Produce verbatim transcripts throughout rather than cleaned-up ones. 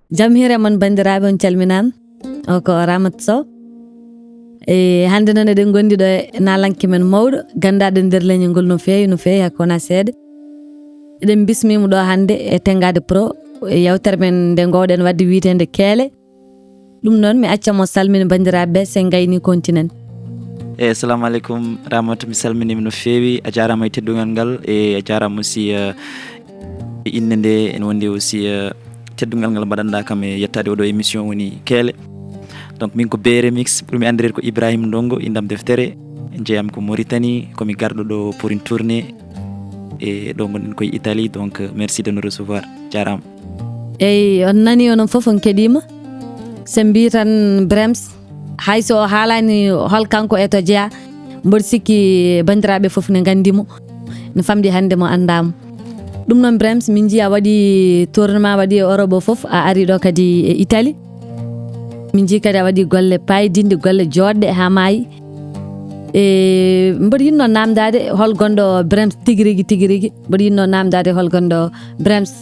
Jam hiire mon, banndiraaɓe, on calminaama. O ko Ramata Sow. E hannde noon eɗen ngondi ɗo e naalanke men mawɗo, ganndaɗo nder leñol ngol no feewi, no feewi, hakko wonaa seeɗa. Eɗen bismii mo ɗo hannde e Tengaade Pro, e yewtere men nde ngoowɗen waɗde wiyeteende Keele. Ɗum noon, mi acca mo salmina banndiraaɓe ɓe, so en ngayni kontinent. E, assalamu aleykum, Ramata, mi salminiima no feewi. A jaaraama e teddungal ngal, e a jaaraama aussi, eh, e innde nde, ene wondi aussi, eh, teddungal ngal mbaɗanɗa kam e yettaade oɗo émission woni Keele. Donc, min ko B Remix, ɓurmi anndireede ko Ibrahim Ndongo, inndam deftere. Jeyam ko Mauritanie, ko mi garɗo ɗo pour une tournée. E ɗo ngonɗen koye Italie, donc, euh, merci de nous recevoir. Jaaraama. Eyi, on nani onon fof, on keɗiima. So mbi tan Brems, hay so o haalani hol kanko e to jeyaa, mboɗo sikki banndiraaɓe fof ne nganndi mo, ne famɗi hannde mo anndaa mo. Ɗum noon, Brems, min njiya waɗi tournoi, waɗi e Europe o fof, a ari ɗo kadi e Italie. Min njii kadi a waɗi golle paydinɗe, golle jooɗɗe haa maayi. E mboɗo yiɗno naamndaade hol gonɗo Brems tigi rigi, tigi rigi. Mboɗo yiɗno naamndaade hol gonɗo Brems.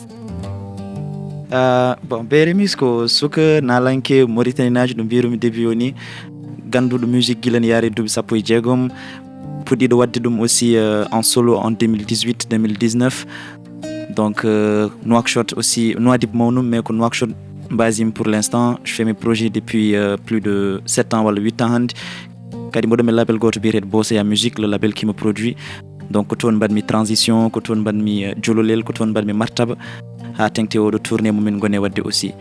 Ah, bon, B Remix ko suka naalanke Mauritanie naajo, ɗum mbirumi début o ni, gannduɗo musique gila ne yaari duuɓi sappo e jeegom. Puɗɗiɗo waɗde ɗum aussi, euh, en solo en deux mille dix-huit, deux mille dix-neuf. Donc, euh, Nouakchott aussi, Nouadhibou mawnum, mais ko Nouakchott mbasimi pour l'instant. Je fais mes projets depuis, euh, plus de sept ans walla huit ans hannde. Kadi mboɗo mi label gooto biyeteeɗo Boseya Music, le label qui me produit. Donc, ko toon mbaɗmi transition, ko toon mbaɗmi, euh, jololel, ko toon mbaɗmi martaba, haa teŋti oɗo tournée mo min ngoni waɗde aussi.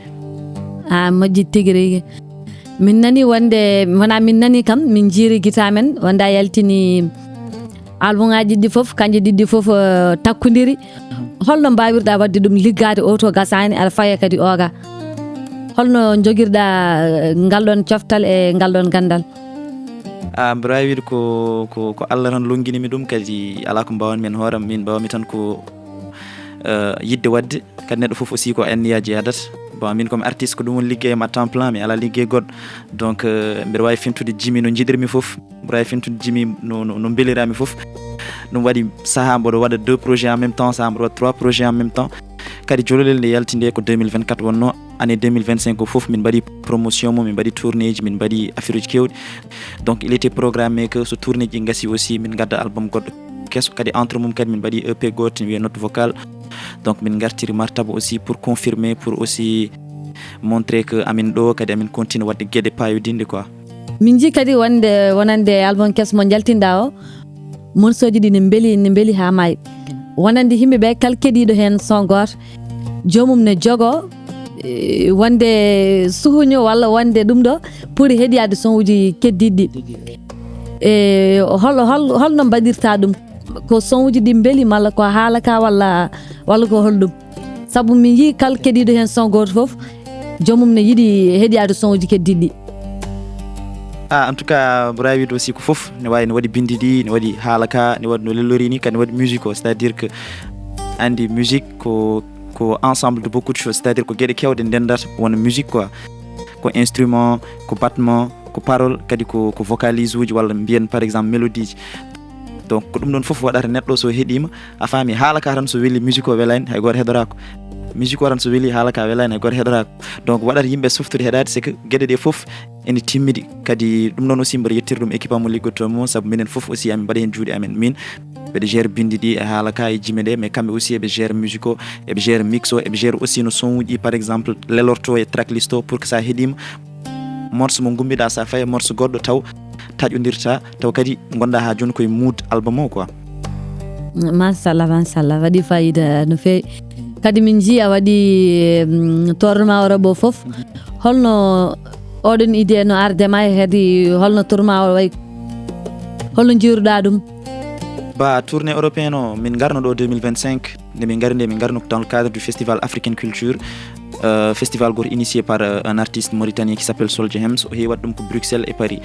A moƴƴi tigi rigi. Min nani wonde, wona min nani kam, min njiiri gita men, wonde a yaltini album ngaji ɗiɗi fof, kanji ɗiɗi fof, eh, takkundiri. Holno mbawirɗa waɗde ɗum, liggaade o to gasaani, aɗa faya kadi oga? Holno jogirɗa, eh, ngal ɗon coftal e ngal ɗon gandal? A, mbiɗa waawi wiide ko, ko, ko Allah tan lonngini mi ɗum, kadi alaa ko mbaawanmi heen hoore am. Min mbaawmi tan ko, eh, yiɗde waɗde, kadi neɗɗo fof aussi ko anniyaaji yahdat. Bon, min ko mi artiste, ko ɗum woni liggey am à temps plein, mi alaa liggey goɗɗo. Donc, eh, mbiɗa waawi fintude jimi no njiɗirmi fof, mbiɗa waawi fintude jimi no, no, no mbelirami fof. Ɗum waɗi sahaa mboɗo waɗa deux projets en même temps, sahaa mboɗo waɗa trois projets en même temps. Kadi jololel nde yalti nde ko deux mille vingt-quatre wonno, année deux mille vingt-cinq o fof min mbaɗi promotion mum, min mbaɗi tournée ji, min mbaɗi affaire uji kewɗi. Donc, il était programmé que so tournée ji ngasi aussi, min ngadda album goɗɗo keso. Kadi entre mum kadi min mbaɗi E P goto, ne wiyee note vocale. Donc, min ngartiri martaba aussi pour confirmer, pour aussi montrer que amin ɗo kadi amin continue waɗde geɗe payodinɗe quoi. Min njii kadi wonde wonande album keso mo njaltinɗa o, morceauji ɗi ne mbeli, ne mbeli haa maayi. Wonande yimɓe ɓe, kala keɗiiɗo heen son gooto, joomum ne jogo, eh, wonde suhuño walla wonde ɗum ɗo pour heɗiyaade son uji keddiiɗi ɗi. E hol, hol, holno mbaɗirta ɗum? Ko son uji ɗi mbeli malla ko haala ka walla, walla ko holɗum? Sabu mi yii kala keɗiiɗo heen son gooto fof, joomum ne yiɗi heɗiyaade son uji keddiiɗi ɗi. Ah, en tout cas, mboɗo waawi wiide aussi ko fof. Ne waawi, ne waɗi binndi ɗi, ne waɗi haala ka, ne waɗi no lellori ni, kadi ne waɗi musique o. C'est-à-dire que, anndi, musique ko, ko ensemble de beaucoup de choses. C'est-à-dire ko geɗe keewɗe ndendata wona musique quoi. Ko instrument, ko battement, ko parole, kadi ko, ko vocalise uji walla mbiyen par exemple mélodie ji. Donc, ko ɗum ɗon fof waɗata neɗɗo so heɗiima, a faami, haala ka tan so weli, musique o welaani, hay gooto heɗoraako. Musique o tan so weli, haala ka welaani, hay gooto heɗoraako. Donc, waɗata yimɓe softude heɗaade, c'est que geɗe ɗe fof ene timmidi. Kadi ɗum ɗon aussi mboɗo yettira ɗum équipe am mo liggotoo mo, sabu minen fof aussi amin mbaɗa heen juuɗe amen. Min, mbeɗa gère binndi ɗi e haala ka e jime ɗe, mais kamɓe aussi eɓe gère musique o, eɓe gère mix o, eɓe gère aussi no son uji, par exemple, lelorto e tracklist o pour que sa heɗiima, morceau mo ngummiɗa, sa fayi e morceau goɗɗo taw taƴondirta, taw kadi ngonɗa haa jooni koye mood album o quoi. Machallah, machallah, waɗi fayida no feewi. Kadi min njii a waɗi, mm, tournoi Europe o fof. Holno oɗon idée no arde ma, e kadi holno tournoi o wayi? Holno njiiruɗa ɗum? Ba tournée européenne o, min ngarno ɗo deux mille vingt-cinq. Nde min ngari nde, min ngarno dans le cadre du Festival African Culture. Euh, festival gooto initié par, euh, un artiste mauritanien qui s'appelle Soldier Hems. O heewi waɗ ɗum ko Bruxelles et Paris.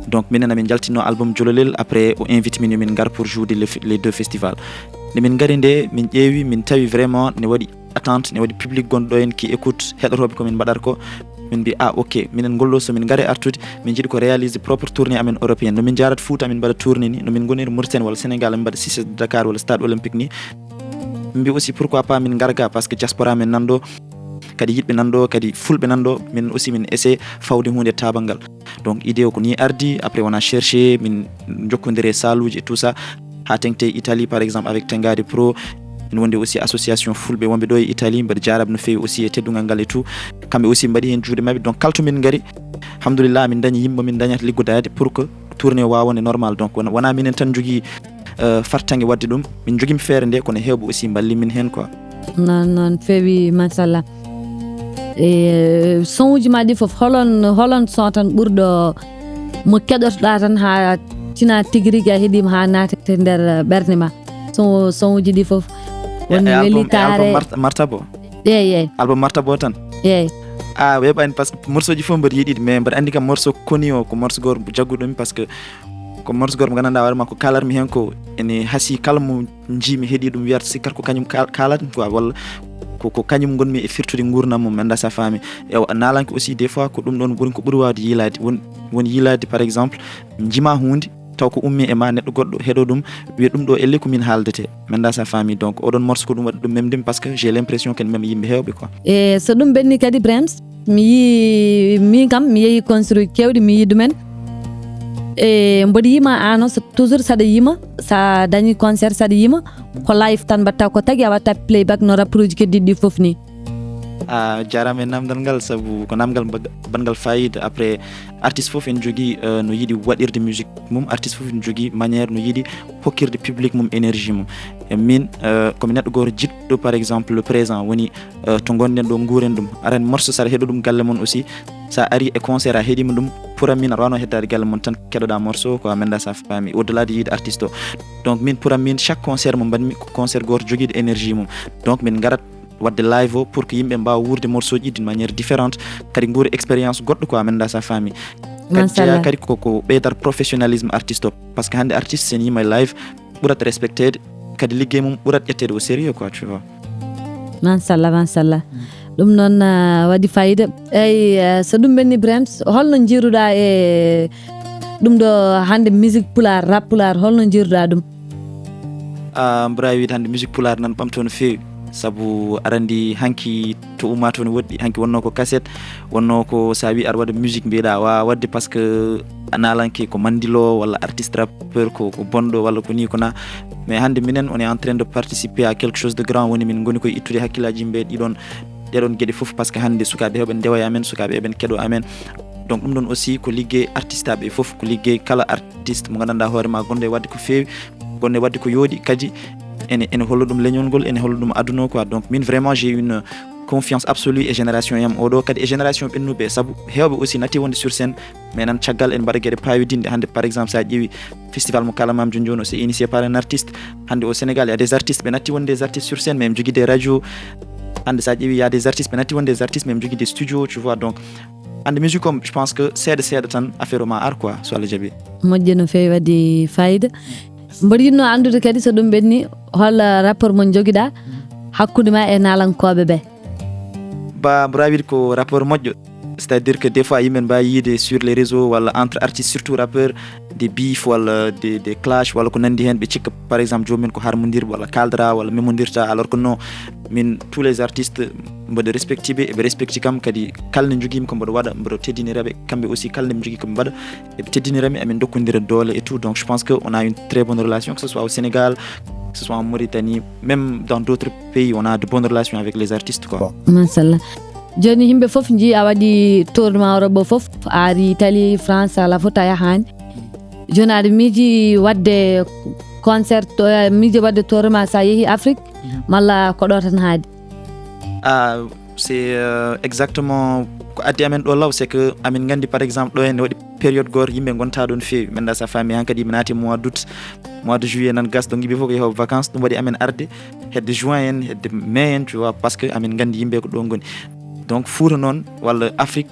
Donc, minen amin njaltinno album Jololel. Après, o invite min yo min ngar pour jouer les, les deux festivals. Nde min ngari nde, min ƴeewi, min tawi vraiment ne waɗi attente, ne waɗi public gonɗo heen qui écoute, heɗotooɓe ko min mbaɗata ko. Min mbi, "Ah, ok, minen ngol ɗo so min ngari artude, min njiɗi ko réaliser propre tournée amen européenne. No min njarat Fouta, min mbaɗa tournée ni, no min ngoniri Mauritanie walla Sénégal, min mbaɗa C C S de Dakar walla Stade Olympique ni." Min mbi aussi, "Pourquoi pas min ngar ga, parce que diaspora men nan ɗo." kadi yiɗɓe nan ɗo, kadi fulɓe nan ɗo, min aussi min essaie fawde hunde tabangal. Donc idée o ko ni ardi, après on a cherché, min jokkondire e saluji et tout ça, ha tengti e Italie par exemple avec Tengadi Pro. Min wondi aussi association fulɓe wonɓe ɗo e Italie, mbaɗa jarama no fewi aussi e teddungal ngal et tout. Kamɓe aussi mbaɗi hen juuɗe mabɓe, donc kala to min ngari, alhamdulillah, min dañi yimɓe min dañata liggodade pour que tournée o wawa wonde normal. Donc wona, wona minen tan jogui euh, fartange wadde ɗum, min jogima feere nde, kono hewɓe aussi mballi min hen quoi. Noon noon fewi, machallah. E son uji ma ɗi fof, holon holon son tan ɓurɗo mo keɗotoɗa tan ha tina tigi rigi a heeɗima ha naatete nder ɓernde ma? Son son uji ɗi fof, won E album, e album welitare? Marta, Marta Bo. Eyyi eyyi. Album Marta Bo tan. Eyyi. A weeɓani, par ce que morceau ji fof mbaɗi yiɗiɗi, mais mbaɗa andi kam morceau koni o ko morceau goto mo jagguɗumi, par ce que ko morceau goto mo gandanɗa hoore ma ko kalarmi hen ko ene haasi, kala mo jiimi heeɗi ɗum wiyata sikkat ko kañum kal- kalatmi quoi, walla ko ko kañum gonmi e firtude gurdam mum, mi anda sa faami. E o naalanke aussi des fois ko ɗum ɗon woni ko ɓuri wawde yiilade, won woni yiilade par exemple jima hunde taw ko ummi e ma neɗɗo goɗɗo heɗo ɗum, wiya ɗum ɗo elle ko min haaldete, mi anda sa faami. Donc oɗon morceau ko ɗum waɗi ɗum memdimi, par ce que j'ai l'impression ken mem yimɓe hewɓe quoi. E so ɗum ɓenni kadi, Brems, mi yi min kam mi yeehi concert uji kewɗi, mi yi ɗumen. E mboɗo yima ano so toujours saɗa yima, sa dañi concert saɗa yima ko live tan mbatta, ko tagi a watta playback no rapport uji keddiɗi ɗi fof ni? A jarama e namdal ngal, saabu ko namdal mba- bangal fayida. Après artiste fof ene jogui euh, no yiiɗi waɗirde musique mum, artiste fof ene jogui manière no yiiɗi hokkirde public mum énergie mum. E min euh, komi neɗɗo goto jiɗɗo par exemple le présent, woni euh, to gonɗen ɗo guuren ɗum. Aran morceau saɗa heɗo ɗum galle mon aussi, sa ari e concert a heeɗima ɗum, pour min aɗa wano heddade galle mon tan keɗoɗa morceau quoi, mi anda sa faami, au delà de yiide artiste o. Donc min pour min chaque concert mo mbaɗmi ko concert goto joguiɗo énergie mum. Donc min garat wadde live o pour que yimɓe mbawa wuurde morceau ji d'une manière différente, kadi guura expérience goɗɗo quoi, mi anda sa faami. Kadi jeeya kadi koko ɓeydar professionnalisme artiste o, par ce que hande artiste sen yima live ɓurat respectede, kadi ligguey mum ɓurat ƴettede au sérieux quoi, tu vois. Machallah, machallah. Ɗum noon ah, waɗi fayida. Eyyi, ah, so ɗum ɓenni, Brems, holno jiiruɗa e ɗum ɗo hande musique pulaar, rap pulaar, holno jiiruɗa ɗum? Ah, mbaɗa wiide hande musique pulaar nan ɓamto no fewi, saabu aɗa andi hanki to ummato no woɗɗi, hanki wonno ko cassette, wonno ko sa wi aɗa waɗa musique mbiɗa wawa wadde par ce que a naalanke ko mandilo walla artiste rappeur ko ko bonɗo walla ko ni ko na. Mais hande minen on est en train de participer à quelque chose de grand, woni min goni koye ittude hakkillaji yimɓe ɗiɗon ɗeɗon gueɗe fof, par ce que hande sukaɓe heɓen ndewa e amen, sukaɓe heɓen keɗo amen. Donc ɗum ɗon aussi ko ligguey artiste aɓe fof, ko ligguey kala artiste mo gandanɗa hoore ma gonɗo e wadde ko fewi, gonɗo e wadde ko yooɗi, kadi ene ene hollo ɗum leñol ngol, ene hollo ɗum aduna o quoi. Donc min vraiment j'ai une confiance absolue e génération yam oɗo, kadi e génération ɓennuɓe, saabu hewɓe aussi natti wonde sur scène, mais nan caggal en mbaɗa gueɗe pawidinɗe. Hande par exemple sa ƴeewi festival mo kalamam joni joni o, c'est initié par un artiste. Hande au Sénégal il y a des artistes ɓe natti wonde des artistes sur scène, mais ɓe jogui des radios. Hande sa ƴeewi il y a des artistes ɓe natti wonde des artistes, mais ɓe jogui des studios, tu vois. Donc hande musique o je pense que seeɗa seeɗa tan affaire o ma ar quoi, so Allah jaaɓi. Moƴƴi no fewi, waɗi fayida. Mboɗo yinno andude kadi so ɗum ɓenni hol rapport mo joguiɗa hakkude ma e naalankoɓe ɓe? Ba mbaɗa wiide ko rapport moƴƴo, c'est à dire que des fois yimɓe mbawi yiide sur les réseaux walla entre artistes, surtout rappeur, des beef walla des, des clash walla ko nandi hen, ɓe cikka par exemple jomumen ko harmodirɓe walla kaldra walla memodirta, alors que non, min tous les artistes mboɗo respectiɓe, eɓe respecti kam, kadi kala nde joguimi ko mboɗo waɗa, mboɗo teddiniraɓe kamɓe aussi, kala nde ɓe jogui ko ɓe mbaɗa eɓe teddinirami, amin dokkodira doole et tout. Donc je pense que on a une très bonne relation, que ce soit au Sénégal, que ce soit en Mauritanie, même dans d'autres pays on a de bonnes relations avec les artistes quoi. Machallah. Joni yimɓe fof jii a waɗi tour ma Europe o fof, a ari Italie, France, ala fof a yahani. Joni aɗa miiji wadde concert, eh, miiji wadde tour ma sa yeehi Afrique, malla ko ɗo tan haadi? Ah, c'est euh, exactement ko addi amen ɗo law, c'est que amin gandi par exemple ɗo ene waɗi période goto yimɓe gonta ɗon fewi, min da sa faami hankadi mi naati mois d'août, mois de juillet nan gas, donc yimɓe fof ko yahoɓe vacances, ɗum waɗi amen arde hedde juin en, hedde mai en, tu vois, parce que amin gandi yimɓe ko ɗon goni. Donc Fouta noon walla Afrique,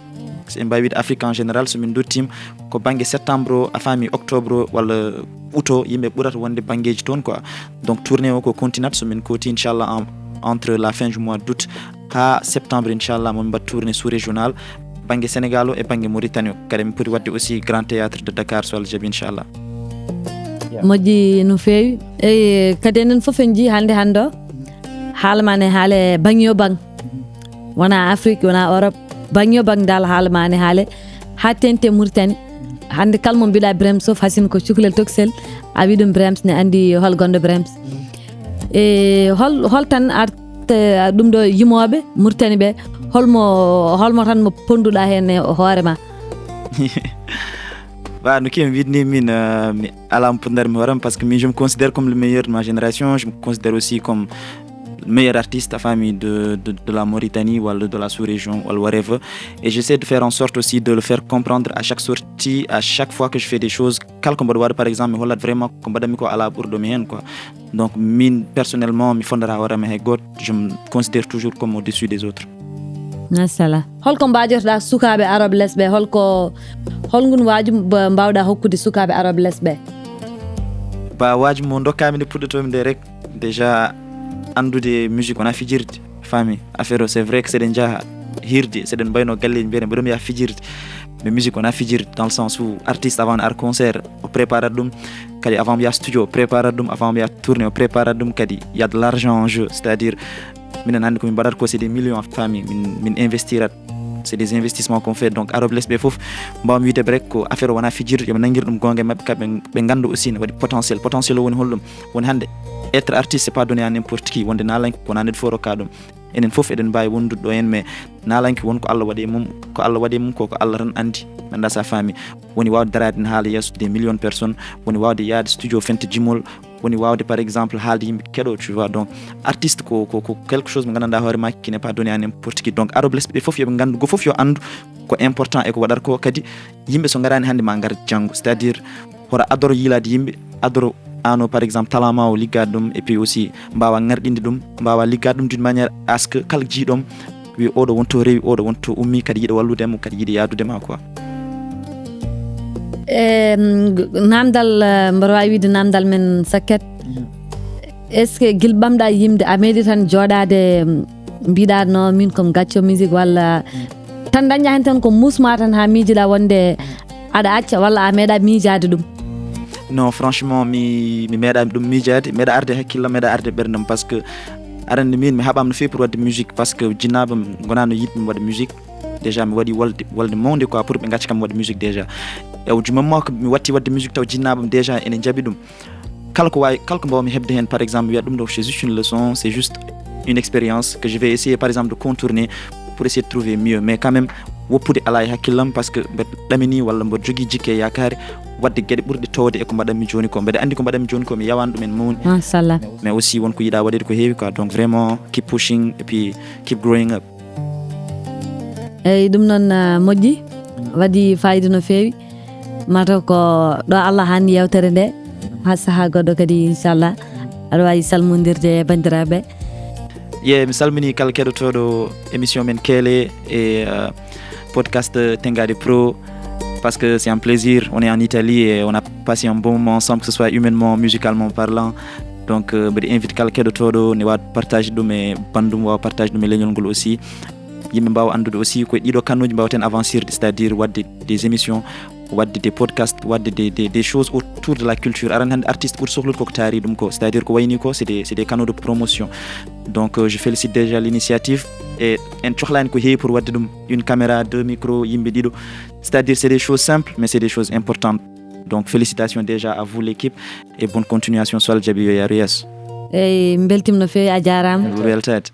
so en mbawi wiide Afrique en général, so min dottima ko banggue septembre o, a faami, octobre o walla août o, yimɓe ɓurata wonde banggueji toon quoi. Donc tournée o ko continent, so min kooti inchallah en, entre la fin du mois d'août ha septembre inchallah momin mbaɗa tournée sous régional, banggue Sénégal o e banggue Mauritanie o. Kadi min poti wadde aussi grand théâtre de Dakar so Allah jaaɓi inchallah. Moƴƴi no fewi. Eyi, kadi enen fof en jii hande hande o haala ma ne haale bang yo bang. Wona Afrique, wona Europe. Bangyo bang dal haala mane haale. Ha tente Mauritanie. Hande kalmo mbiɗa Brems fof, hasin ko cukalel tokosel. A wi ɗum Brems ne andi hol gonɗo Brems. E hol, hol tan art, eh, ɗum ɗo yimoɓe Mauritanie ɓe. Holmo, holmo tan mo ponduɗa hen e hoore ma? Bah, no kiimi wiɗni min, euh, mi ala mo ponndar mi hoore am, parce que min, je me considère comme le meilleur de ma génération, je me considère aussi comme le meilleur artiste, a faami, de, de, de la Mauritanie, ou de la sous-région, ou whatever. Et j'essaie de faire en sorte aussi de le faire comprendre à chaque sortie, à chaque fois que je fais des choses. Kala ko mbaɗa waɗa, par exemple, mi hollat vraiment ko mbaɗanmi ko ala ɓurɗo mi heen, quoi. Donc, min, personnellement, mi fonndata hoore am e hay gooto, je me considère toujours comme au-dessus des autres. Machallah. Holko mbajotoɗa sukaɓe Arobles ɓe? Holko, hol ngun waaju mba-, mbawɗa hokkude sukaɓe Arobles ɓe? Ba waaju mo dokkami nde puɗɗotomi nde rek, déjà, anndude musique wona fijirde, faami. Affaire o, c'est vrai que seɗen njaha hirde, seɗen mbayno galleji, mbiyeɗen mbeɗo mi yaha fijirde. Mais musique wona fijirde, dans le sens où artiste avant ar concert o prépare ɗum, kadi avant mi yaha studio o prépare ɗum, avant mi yaha tournée o prépare ɗum, kadi il y a de l'argent en jeu, c'est-à-dire minen hannde ko min mbaɗata ko, c'est des millions, a faami, min, min investirat. C'est des investissements qu'on fait. Donc Arobles ɓe fof mbawmi wiide rek ko affaire o wona fijirde, yoɓe nanngir ɗum gonga e maɓɓe, kamɓe ɓe ngannda aussi ne waɗi potentiel. Potentiel o woni holɗum? Woni hannde être artiste, c'est pas donné à n'importe qui. Wonde naalanke ko wona neɗɗo fof rokka ɗum. Enen fof eɗen mbaawi wondude ɗo heen, mais naalanke won ko Allah waɗi e mum, ko Allah waɗi e mum ko, ko Allah tan anndi. Mi annda so a faami. Woni waawde daraade ne haala yeeso des millions de personnes, woni waawde yahde studio fenta jimol, woni waawde, par exemple, haalde yimɓe keɗo, tu vois. Donc artiste ko, ko, ko quelque chose mo nganndanɗaa hoore ma qui n'est pas donné à n'importe qui. Donc Arobles ɓe fof yoɓe nganndu, go fof yo anndu ko important e ko waɗata ko. Kadi yimɓe so ngaraani hannde ma ngar janngo, c'est-à-dire hoto adoro yiilaade yimɓe, adoro ano, par exemple, talent ma o liggaade ɗum, et puis aussi mbaawa ngarɗinde ɗum, mbaawa liggaade ɗum d'une manière à ce que kala jiiɗom wi oɗo wonto rewi, oɗo wonto ummi, kadi yiɗa wallude mo, kadi yiɗa yaadude ma, quoi. E, mm, namdal, eh, mboɗo wawi wiide namdal men sakket. Est-ce que gila ɓamɗa yimde a meeɗi tan jooɗaade, mm, mbiɗa no min komi gacco musique walla tan dañƴa hen tan ko musma tan ha miijiɗa wonde aɗa acca walla a meeɗa miijaade ɗum? Non, franchement, mi, mi meeɗa ɗum miijaade, meeɗa arde hakkillam, meeɗa arde ɓerdam, parce que aɗa anndi min mi haɓama no feewi pour waɗde musique, parce que jinnaɓam gonano yiɗmi waɗa musique. Déjà mi waɗi wolde, wolde mawnde quoi pour ɓe gacca kam mi waɗa musique déjà. E au moment ko mi watti waɗde musique taw jinnaɓam déjà ene jaɓi ɗum. Kala ko wawi, kala ko mbawmi heɓde hen, par exemple, mi wiyat ɗum ɗo c'est juste une leçon, c'est juste une expérience que je vais essayer, par exemple, de contourner pour essayer de trouver mieux. Mais quand même, woppude ala e hakkillam, parce que mbeɗa ɗamini walla mboɗo jogii jikke e yaakaare waɗde geɗe ɓurɗe towde e ko mbaɗanmi jooni ko. Mbeɗa anndi ko mbaɗanmi jooni ko mi yawan ɗum en mawni. Machallah. Mais aussi won ko yiɗa waɗede ko heewi quoi. Donc vraiment, keep pushing et puis keep growing up. Eyyi, ɗum noon, ah, moƴƴi, waɗi fayida no feewi. Mataw ko ɗo Allah hanni yewtere nde, ha saha goɗɗo kadi, inchallah, aɗa wawi salmodirde e bandiraɓe. Ye, mi salmini kala keɗotoɗo émission men Keele e, euh, podcast Tengadé Pro, parce que c'est un plaisir. On est en Italie et on a passé un bon moment ensemble, que ce soit humainement, musicalement parlant. Donc, euh, mbeɗa invite kala keɗotoɗo ne wawa partage ɗum e bandum, wawa partage ɗum e leñol ngol aussi. Yimɓe mbawa anndude aussi ko e ɗiɗo kannuji mbawaten avancirde, c'est-à-dire waɗde des émissions, waɗde des podcasts, waɗde des, des, des choses autour de la culture. Aran hannde artiste ɓuri sohlude koko taari ɗum ko, c'est-à-dire ko wayni ko, c'est des, c'est des canaux de promotion. Donc, euh, je félicite déjà l'initiative. Et en cohlani ko heewi pour waɗde ɗum, une caméra, deux micros, yimɓe ɗiɗo. C'est-à-dire c'est des choses simples, mais c'est des choses importantes. Donc félicitations déjà à vous l'équipe et bonne continuation, so Allah jaɓi yo yaaru yeeso. Eyyi, mi beltima no feewi, a jarama. Ɓuri weltaade.